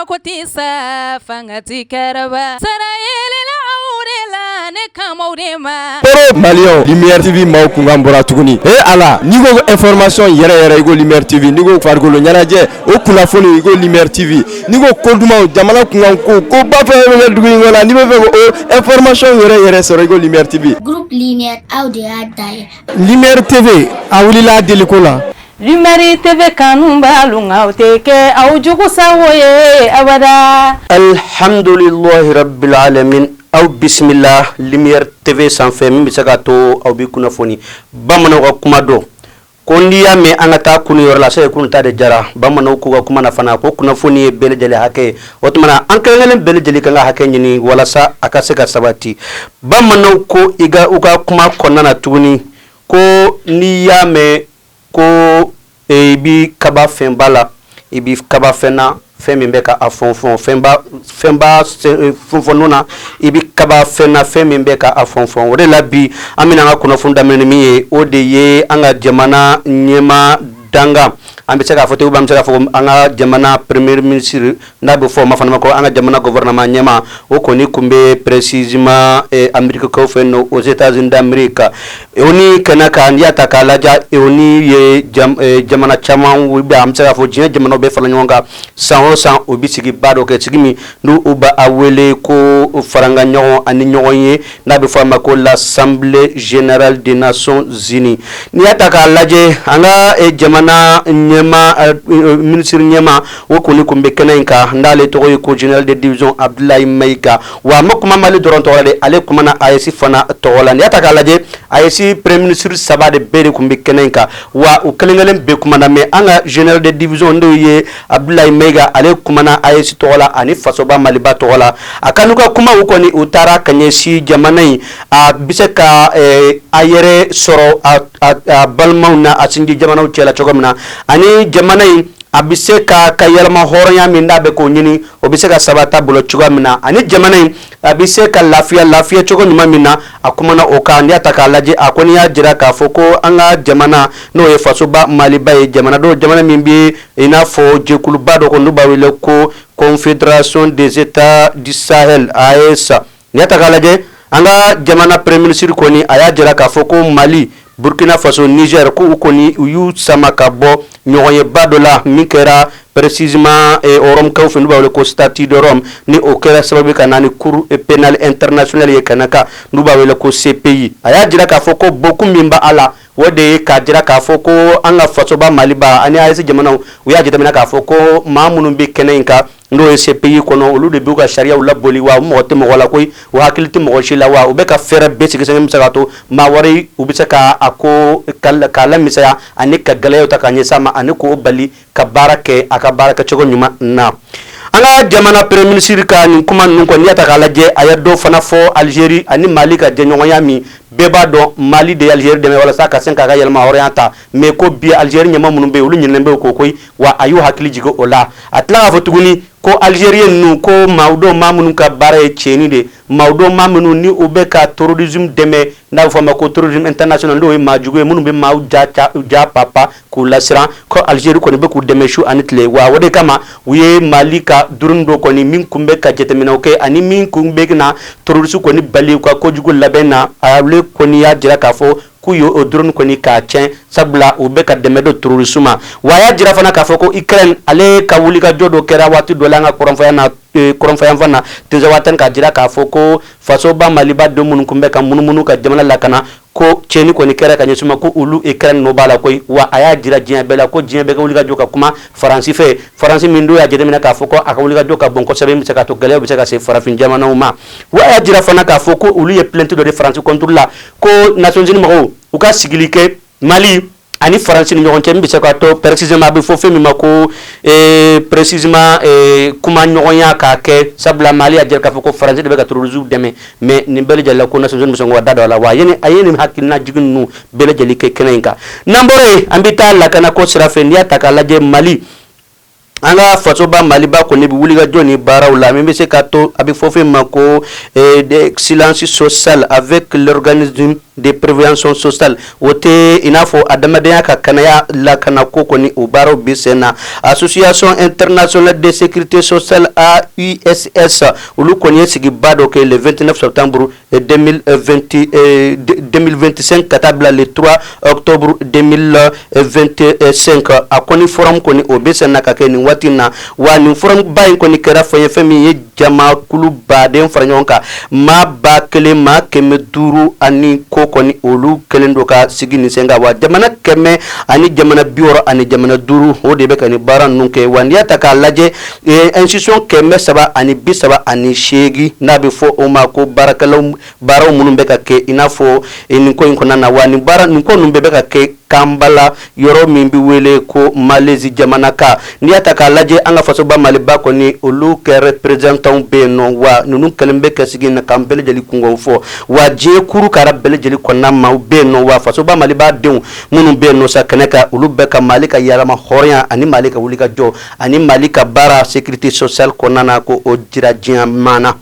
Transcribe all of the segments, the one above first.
Mako tɛ sa, fanga tɛ kɛrɛba, sara yeelela aw de la, ne kan b'aw de ma. Toro Maliyɛnw, Lumière TV maaw kunkan bɔra tuguni. E Ala, n'i ko information yɛrɛ yɛrɛ, i ko Lumière TV. N'i ko farikolo ɲɛnajɛ, o kunnafoni, i ko Lumière TV. N'i ko ko dumanw, jamana kunkan ko, koba fɛn fɛn bɛ kɛ dugu in kɔnɔ, n'i bɛ fɛ k'o information yɛrɛ yɛrɛ sɔrɔ, i ko Lumière TV. Groupe Lumière, aw de y'a ta ye. Lumière TV, a wulila deliko la. Lumière TV kanu b'alu nka o tɛ kɛ aw jugu sago ye abada. Alhamdulillahi rabbil alamin. Aw bisimila Lumière TV sanfɛ, min bɛ se k'a to aw bɛ kunnafoni bamananw ka kuma dɔn ko n'i y'a mɛn an ka taa kunu yɔrɔ la, se kunu ta de jara bamananw k'u ka kuma na fana ko kunnafoni ye bɛɛ lajɛlen hakɛ ye. O tuma na, an kelen kelen bɛɛ lajɛlen kan ka hakɛ ɲini walasa a ka se ka sabati. Bamananw ko i ka u ka kuma kɔnɔna na tuguni ko n'i y'a mɛn ko i bi kaba fɛnba la, i bi kaba fɛn na, fɛn min bɛ ka a fɔnfɔn, fɛnba fɛnba fɔnfɔnnu na, i bi kaba fɛn na, fɛn min bɛ ka a fɔnfɔn. O de la bi, an bɛna an ka kunnafoni daminɛ ni min ye, o de ye an ka jamana ɲɛma dangan, an bɛ se k'a fɔ ten, an bɛ se k'a fɔ an ka jamana premier ministre, n'a bɛ fɔ o ma fana ko an ka jamana gouvernement ɲɛma, o kɔni tun bɛ précisément Amérique kaw fɛ yen, aux États-Unis d'Amérique. ONU kɛnɛ kan, n'i y'a ta k'a lajɛ, ONU ye jamana caman, an bɛ se k'a fɔ diɲɛ jamanaw bɛɛ fara ɲɔgɔn kan. San o san, u bɛ sigi ba dɔ kɛ, sigi min n'u b'a wele ko farankan ɲɔgɔn ani ɲɔgɔn ye, n'a bɛ fɔ a ma ko l'Assemblée générale des Nations Unies. N'i y'a ta k'a lajɛ, an ka jamana ɲɛma, ministre ɲɛma, o kɔni tun bɛ kɛnɛ in kan, n'ale tɔgɔ ye ko général de division Abdoulaye Maïga. Wa a ma kuma Mali dɔrɔn tɔgɔ la dɛ, ale kumana AES fana tɔgɔ la. N'i y'a ta k'a lajɛ, AES premier ministre saba de bɛɛ de tun bɛ kɛnɛ in kan, wa u kelen kelen bɛɛ kumana. Mais an ka général de division, n'o ye Abdoulaye Maïga, ale kumana AES tɔgɔ la ani fasoba Maliba tɔgɔ la. A ka n'u ka kumaw kɔni, u taara ka ɲɛsin jamana in a bɛ se ka a yɛrɛ sɔrɔ a balimaw na, a sinji jamanaw cɛ la cogo min na, ani jamana in a bɛ se ka yɛlɛma hɔrɔnya min n'a bɛ k'o ɲini, o bɛ se ka sabata bolo cogoya min na, ani jamana in a bɛ se ka lafiya lafiya cogo ɲuman min na, a kumana o kan. N'i y'a ta k'a lajɛ, a kɔni y'a jira k'a fɔ ko an ka jamana, n'o ye fasoba Maliba ye, jamana dɔ, jamana min bɛ i n'a fɔ jɛkuluba dɔ kɔnɔ, n'u b'a wele ko Confédération des États du Sahel, AES. N'i y'a ta k'a lajɛ, an ka jamana premier ministre kɔni, a y'a jira k'a fɔ ko Mali, Burkina Faso, Niger, ko u kɔni u y'u sama ka bɔ ɲɔgɔnyeba dɔ la min kɛra précisément Rome kaw fɛ, n'u b'a wele ko Statut de Rome, ni o kɛra sababu ka na ni Cour pénale internationale ye kɛnɛ kan, n'u b'a wele ko CPI. A y'a jira k'a fɔ ko bɔkun min b'a la, o de ye k'a jira k'a fɔ ko an ka fasoba Maliba ani AES jamanaw, u y'a jateminɛ k'a fɔ ko maa minnu bɛ kɛnɛ in kan, n'o ye CPI kɔnɔ, olu de b'u ka sariyaw laboli, wa mɔgɔ tɛ mɔgɔ la koyi, u hakili tɛ mɔgɔ si la, wa u bɛ ka fɛɛrɛ bɛɛ sigi sen min bɛ se ka to maa wɛrɛ u bɛ se ka a ko k'a lamisɛnya ani ka gɛlɛyaw ta ka ɲɛsin a ma, ani k'o bali ka baara kɛ a ka baara kɛcogo ɲuman na. An ka jamana premier ministre ka nin kuma ninnu kɔni, n'i y'a ta k'a lajɛ, a ye dɔ fana fɔ Algérie ani Mali ka jɛɲɔgɔnya min bɛɛ b'a dɔn, Mali de ye Algérie dɛmɛ walasa ka se k'a ka yɛlɛma hɔrɔnya ta. Mais ko bi, Algérie ɲɛmaa minnu bɛ yen, olu ɲinɛnen bɛ o kɔ koyi, wa a y'u hakili jigin o la. A tila k'a fɔ tuguni ko Algérien ninnu, ko maaw dɔw, maa minnu ka baara ye tiɲɛni de, maaw dɔw, maa minnu ni u bɛ ka terrorisme dɛmɛ, n'a bɛ fɔ a ma ko terrorisme international, n'o ye maa jugu ye minnu bɛ maaw ja ja papa k'u lasiran, ko Algérie kɔni bɛ k'u dɛmɛ su ani tile. Wa o de kama, u ye Mali ka drone dɔ kɔni min kun bɛ ka jateminɛw kɛ ani min kun bɛ na terroriste kɔni bali u ka kojugu labɛn na, ale kɔni y'a jira k'a fɔ k'u ye o drone kɔni k'a tiɲɛ, sabula u bɛ ka dɛmɛ don terrorisme ma. Wa a y'a jira fana k'a fɔ ko Ukraine, ale ka wulikajɔ dɔ kɛra waati dɔ la an ka kɔrɔnfɛya na, kɔrɔnfɛyanfan na, Tinzawatɛni, k'a jira k'a fɔ ko fasoba Maliba den minnu kun bɛ ka munumunu ka jamana lakana, ko tiɲɛni kɔni kɛra ka ɲɛsin ma, ko olu Ukraine nɔ b'a la koyi. Wa a y'a jira diɲɛ bɛɛ la ko diɲɛ bɛɛ ka wulikajɔ ka kuma Faransi fɛ, Faransi min n'o y'a jateminɛ k'a fɔ ko a ka wulikajɔ ka bon kosɛbɛ, min bɛ se ka to gɛlɛyaw bɛ se ka se farafin jamanaw ma. Wa a y'a jira fana k'a fɔ ko olu ye plainte dɔ de Faransi contre la, ko Nations Unies mɔgɔw u ka sigili kɛ Mali ani Faransi ni ɲɔgɔn cɛ, min bɛ se ka to précisément a bɛ fɔ fɛn min ma ko précisément kuma ɲɔgɔnya k'a kɛ, sabula Mali y'a jira k'a fɔ ko Faransi de bɛ ka terrorisme dɛmɛ. Mais nin bɛɛ lajɛlen la, ko Nations Unies bɛ sɔn k'u da don a la. Wa a ye nin hakilina jigin ninnu bɛɛ lajɛlen kɛ kɛnɛ in kan. N'an bɔra yen, an bɛ taa lakanako sira fɛ. N'i y'a ta k'a lajɛ, Mali, an ka fasoba Maliba kɔni bɛ wulikajɔ ni baaraw la min bɛ se ka to a bɛ fɔ fɛn ma ko silence social avec l'organisme. de prévention sociale, o tɛ i n'a fɔ adamadenya ka kɛnɛya lakana ko kɔni, o baaraw bɛ sen na. Association internationale de sécurité sociale, AISS, olu kɔni ye sigiba dɔ kɛ le 29 septembre 2020 2025 ka taa bila le 3 octobre 2025. A kɔni forum kɔni, o bɛ sen na ka kɛ nin waati in na. Wa nin forum ba in kɔni kɛra fɛn ye, fɛn min ye jamakulu baden fara ɲɔgɔn kan. Maa 1500 ani ko kɔni, olu kɛlen don ka sigi nin sen kan. Wa jamana kɛmɛ ani jamana bi 60 ani jamana duuru, o de bɛ ka nin baara ninnu kɛ. Wa n'i y'a ta k'a lajɛ, institution 338, n'a bɛ fɔ o ma ko baarakɛlaw, baaraw minnu bɛ ka kɛ i n'a fɔ nin ko in kɔnɔna na. Wa nin baara nin ko ninnu bɛɛ bɛ ka kɛ Kanbala, yɔrɔ min bɛ wele ko Malaisie jamana kan. N'i y'a ta k'a lajɛ, an ka fasoba Maliba kɔni, olu kɛ représentant bɛ yen nɔ. Wa ninnu kɛlen bɛ ka sigi k'an bɛɛ lajɛlen kungo fɔ. Wa diɲɛ kuru kara bɛɛ lajɛlen kɔnɔna maaw bɛ yen nɔ. Wa fasoba Maliba denw minnu bɛ yen nɔ sa kɛnɛ kan, olu bɛɛ ka Mali ka yɛrɛma hɔrɔnya ani Mali ka wuli ka jɔ ani Mali ka baara sécurité sociale kɔnɔna na, ko o jira diɲɛ maa na.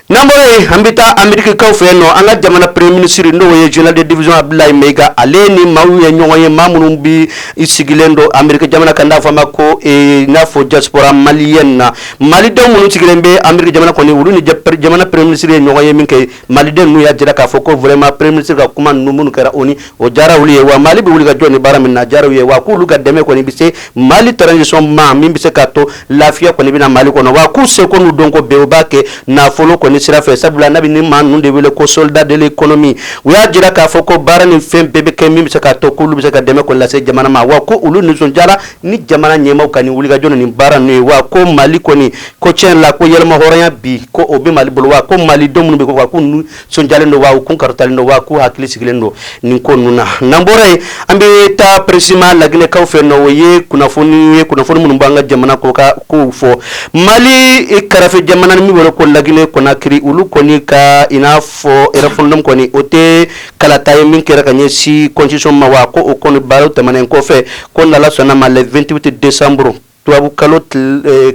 N'an bɔra yen, an bɛ taa Amerikikaw fɛ yen nɔ. An ka jamana premier ministre, n'o ye général de division Abdoulaye Maïga, ale ni maaw ye ɲɔgɔn ye, maa minnu bi sigilen don Ameriki jamana kan, n'a fɔ a ma ko n'a fɔ diaspora malienne na, malidenw minnu sigilen bɛ Ameriki jamana kɔni, olu ni jamana premier ministre ye ɲɔgɔn ye min kɛ. Maliden ninnu y'a jira k'a fɔ ko vraiment, premier ministre ka kuma ninnu minnu kɛra, o ni o diyara olu ye. Wa Mali bɛ wuli ka jɔ ni baara min na, a diyara u ye. Wa k'olu ka dɛmɛ kɔni bɛ se Mali transition ma, min bɛ se k'a to lafiya kɔni bɛ na Mali kɔnɔ. Wa k'u seko n'u dɔnko bɛɛ, u b'a kɛ nafolo kɔni sira fɛ, sabula n'a bɛ ni maa ninnu de wele ko soldat de l'économie. U y'a jira k'a fɔ ko baara ni fɛn bɛɛ bɛ kɛ min bɛ se k'a to k'olu bɛ se ka dɛmɛ kɔni lase jamana ma. Wa ko olu nisɔndiyara ni jamana ɲɛmaaw ka nin wulikajɔ ni nin baara ninnu ye. Wa ko Mali kɔni, ko tiɲɛ la, ko yɛlɛma hɔrɔnya bi, ko o bɛ Mali bolo. Wa ko malidenw minnu bɛ ko k'u nisɔndiyalen don, wa u kun kɔrɔtalen don, wa k'u hakili sigilen don nin ko ninnu na. N'an bɔra yen, an bɛ taa précisément Laginɛkaw fɛ nɔ. O ye kunnafoni ye, kunnafoni minnu b'an ka jamana ko ka kow fɔ. Mali kɛrɛfɛ jamana min wele ko Laginɛ Conakry, olu kɔni ka i n'a fɔ référendum kɔni, o tɛ kalata ye min kɛra ka ɲɛsin constitution ma. Wa ko o kɔni baaraw tɛmɛnen kɔfɛ, ko n'Ala sɔnna ma, le 28 décembre, tubabu kalo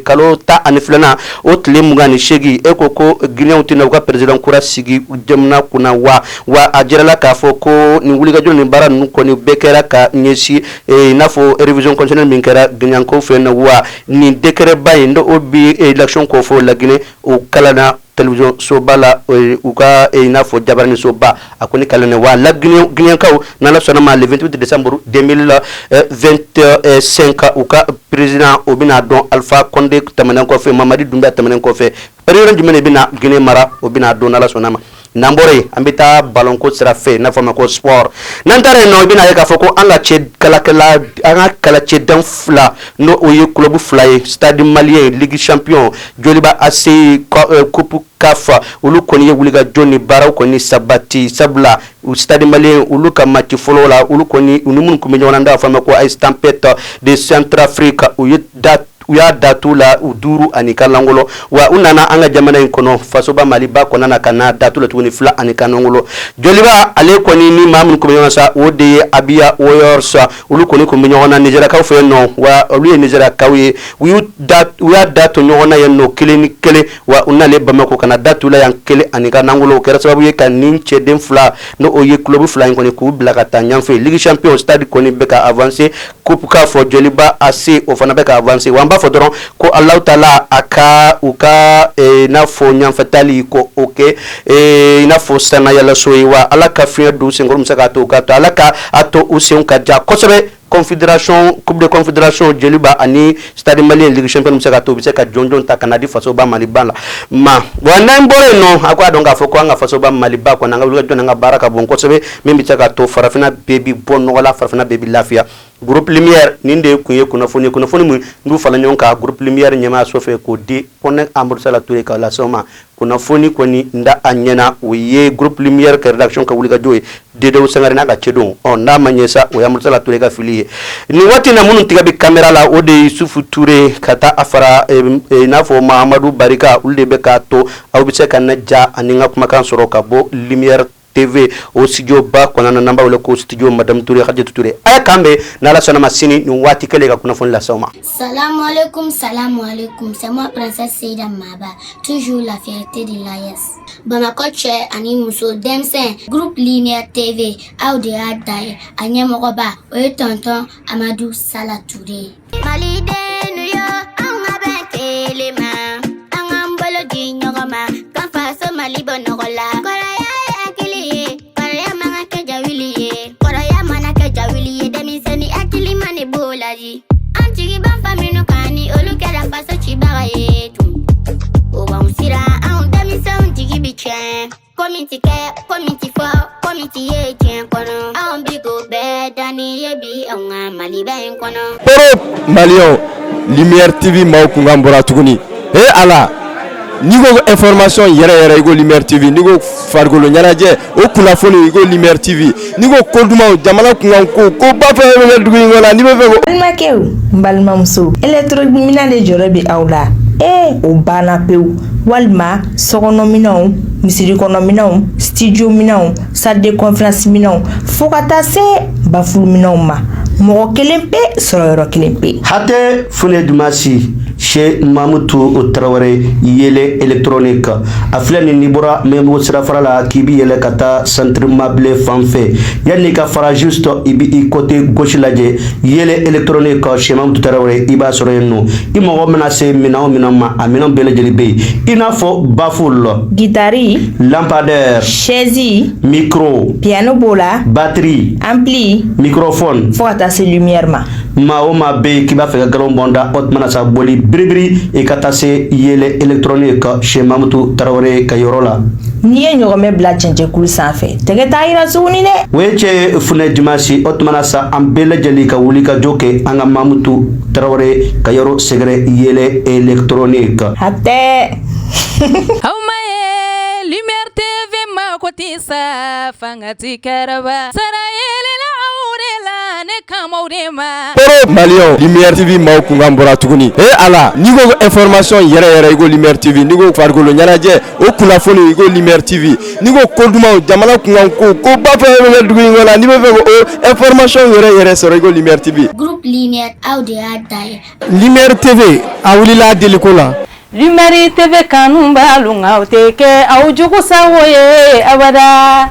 kalo 12nan, o tile 28, e ko Guinéenw tɛna u ka président kura sigi jamana kunna. Wa a jirala k'a fɔ ko nin wulikajɔ nin baara ninnu kɔni bɛɛ kɛra ka ɲɛsin i n'a fɔ révision constitutionnelle min kɛra Guinéenkaw fɛ yen nɔ. Wa nin décret ba in, o bi élection kɔ fɔ Laginɛ, o kalanna télévision soba la, u ka i n'a fɔ jabarani soba, a kɔni kalanna. Wa la Guinéenkaw, n'Ala sɔnna ma, le 28 décembre 2025, u ka président, o bɛna dɔn. Alpha Condé tɛmɛnen kɔfɛ, Mamadi Doumbouya tɛmɛnen kɔfɛ, président jumɛn de bɛna Guinée mara, o bɛna dɔn n'Ala sɔnna ma. N'an bɔra yen, an bɛ taa ballon ko sira fɛ, n'a fɔ a ma ko sport. N'an taara yen nɔ, i bɛna ye k'a fɔ ko an ka cɛ kalakɛla, an ka kalacɛden fila, n'o o ye club fila ye, Stade Malien Ligue champion, Joliba AC Coupe CAF, olu kɔni ye wulikajɔ ni baaraw kɔni sabati, sabula Stade Malien, olu ka match fɔlɔ la, olu kɔni u ni minnu tun bɛ ɲɔgɔn na, n'a fɔ a ma ko AS Tempête de Centrafrique, u ye da u y'a datu la u duuru ani ka langolo. Wa u nana an ka jamana in kɔnɔ, fasoba Maliba kɔnɔna na, ka na datu la tuguni fila ani ka langolo. Joliba ale kɔni ni maa minnu tun bɛ ɲɔgɔn sa, o de ye Abia Warriors, olu kɔni tun bɛ ɲɔgɔn na Nizɛriyakaw fɛ yen nɔ. Wa olu ye Nizɛriyakaw ye, u y'a da to ɲɔgɔn na yen nɔ 1-1. Wa u nalen Bamakɔ ka na datu la yan kelen ani ka langolo. O kɛra sababu ye ka nin cɛden fila, n'o o ye club fila in kɔni, k'u bila ka taa ɲɛfɛ. Ligue champion, Stade kɔni bɛ ka avancer. Coupe CAF, Joliba AC, o fana bɛ ka avancer. Wa an b'a fɔ dɔrɔn ko Alahu taala a ka u ka n'a fɔ ɲɛfɛtali ko o kɛ i n'a fɔ sanayɛlɛso ye. Wa Ala ka fiɲɛ don u senkɔrɔ min bɛ se k'a to u ka to, Ala ka a to u senw ka ja kosɛbɛ. Confédération, coupe de confédération, Joliba ani Stade Malien Ligue champion, bɛ se ka to u bɛ se ka jɔnjɔn ta ka na di fasoba Maliba la ma. Wa n'an bɔra yen nɔ, a ko a dɔn k'a fɔ ko an ka fasoba Maliba kɔnɔ, an ka wulikajɔ n'an ka baara ka bon kosɛbɛ, min bɛ se ka to farafinna bɛɛ bi bɔ nɔgɔ la, farafinna bɛɛ bi lafiya. Groupe Lumière, nin de tun ye kunnafoni, kunnafoni min n'u fara ɲɔgɔn kan Groupe Lumière ɲɛmaayaso fɛ k'o di Kɔnɛ Amadu Sala Ture ka lase ma. Kunnafoni kɔni da a ɲɛna, o ye Groupe Lumière ka rédaction ka wulikajɔ ye, Dedew Sangare n'a ka cɛdenw. Ɔ n'a ma ɲɛ sa, o ye Amadu Sala Ture ka fili ye. Nin waati na, minnu tigɛ bɛ caméra la, o de ye Yusufu Ture ka taa a fara n'a fɔ Mahamadu Barika, olu de bɛ k'a to aw bɛ se ka ne ja ani n ka kumakan sɔrɔ ka bɔ Lumière. TV o studio ba kɔnɔna na, n'an b'a wele ko studio Madame Touré, Khadijatou Touré. A ye k'an bɛn n'Ala sɔnna ma sini nin waati kelen ka kunnafoni lase aw ma. Salam alaikum, salam alaikum. C'est moi, Princesse Seida Maba. Toujours la fierté de l'AES. Bamakɔ cɛ ani muso, denmisɛn, groupe Lumière TV, aw de y'a da ye. A ɲɛmɔgɔba, o ye tonton Amadu Sala Touré ye. Malidenw yo, an ka bɛn kelen ma, an k'an bolo di ɲɔgɔn ma, ka faso Mali bɔ nɔgɔ la. Kɔrɔya ye hakili ye, kɔrɔya man ka kɛ jawuli ye. Kɔrɔya mana kɛ jawuli ye, denmisɛnnin hakili ma ne b'o laji. An jigi b'an fa minnu kan, ni olu kɛra faso cibaga ye tun. O b'anw siran, anw denmisɛnw jigi bi tiɲɛ. Ko min ti kɛ, ko min ti fɔ, ko min ti ye diɲɛ kɔnɔ. Anw bi k'o bɛɛ danni ye bi anw ka Maliba in kɔnɔ. Koro maliyɛnw, Lumière TV maaw kunkan bɔra tuguni. He Ala, n'i ko information yɛrɛ yɛrɛ, i ko Lumière TV. N'i ko farikolo ɲɛnajɛ, o kunnafoni, i ko Lumière TV. N'i ko ko dumanw, jamana kunkan ko, ko ba fɛn fɛn bɛ kɛ dugu in kɔnɔ, n'i bɛ fɛ ko Balimakɛw, n balimamuso, électronique de jɔrɔ bɛ aw la. Ee, o banna pewu. Walima sokɔnɔminɛnw, misiri kɔnɔminɛnw, studio minɛnw, salle de conférence minɛnw, fo ka taa se baffle minɛnw ma, mɔgɔ kelen pe sɔrɔ yɔrɔ kelen pe. Hatɛ Fune Dumasi chez Mamutu Tarawele, Yele Électronique. A filɛ nin, n'i bɔra Mɛnbugu sirafara la k'i bi yɛlɛ ka taa centre mabile fan fɛ, yanni ka fara, juste i bi i côté gauche lajɛ, Yele Électronique chez Mamutu Tarawele, i b'a sɔrɔ yen nɔ. I mago mana se minɛn o minɛn ma, a minɛn bɛɛ lajɛlen bɛ yen, i n'a fɔ baffle, guitare, lampadaire, chaise, micro, piano b'o la, batterie, ampli, microphone, fo ka taa se lumière ma. Maa o maa bɛ yen k'i b'a fɛ ka galon bɔn da, o tuma na sa, boli biribiri i ka taa se Yele Électronique chez Mamutu Tarawele ka yɔrɔ la. N'i ye ɲɔgɔmɛ bila cɛncɛnkulu sanfɛ, tɛgɛ t'a yira tuguni dɛ. O ye cɛ Funɛ Dimasi. O tuma na sa, an bɛɛ lajɛlen ka wuli ka jɔ kɛ an ka Mamutu Tarawele ka yɔrɔ sɛgɛrɛ, Yele Électronique. Hatɛ. Aw ma ye Lumière TV ma ko ti sa fanga ti kɛrɛba sara yelela aw de la ne kamaw de ma. Koro maliyɛnw, Lumière TV maaw kunkan bɔra tuguni. He Ala, n'i ko information yɛrɛ yɛrɛ, i ko Lumière TV. N'i ko farikolo ɲɛnajɛ, o kunnafoni, i ko Lumière TV. N'i ko ko dumanw, jamana kunkan ko, ko ba fɛn fɛn bɛ kɛ dugu in kɔnɔ, n'i bɛ fɛ ko o information yɛrɛ yɛrɛ sɔrɔ, i ko Lumière TV. Groupe Lumière, aw de y'a da ye. Lumière TV, a wulila deliko la. Lumière TV kanu b'alu, aw tɛ kɛ aw jugu sago ye abada.